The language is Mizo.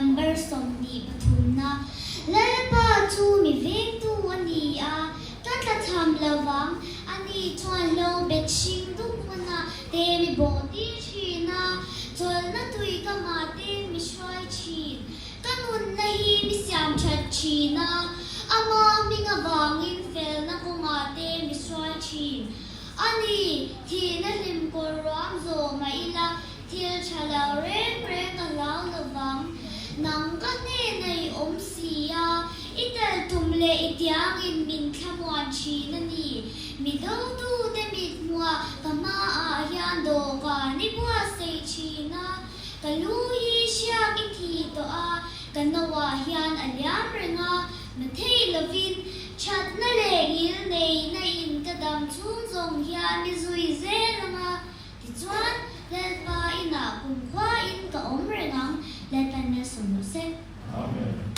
Number 23na. Lalpa chu mi vengtu a ni a, ka tlachham lovang. Ani chuan hlo bet hring dup hmunah te mi bawh tir thin a, chawlhna tui ka mah te mi hruai thin. Ka nunna hi mi siam that thin a, ama hming avangin felna kawngah te mi hruai thin. A ni, thihna hlim kawr ruam zawh mah ila, thil tha lo reng reng ka hlau lovang. Nang ka hnena i awm si a, i tel tum leh i tiangin min thlamuan thin a ni. Mi dotute mithmuah ka hmaah hian dawhkan i buatsaih thin a, ka lu hi hriak i thi tawh a, ka noah hian a liam reng a, na thei lovin thatna leh ngil neihna in ka dam chhung zawng hian i zui zel ang a, tichuan Lalpa inah kumkhua in ka awm reng ang, Lalpan malsawm rawh se. Amen.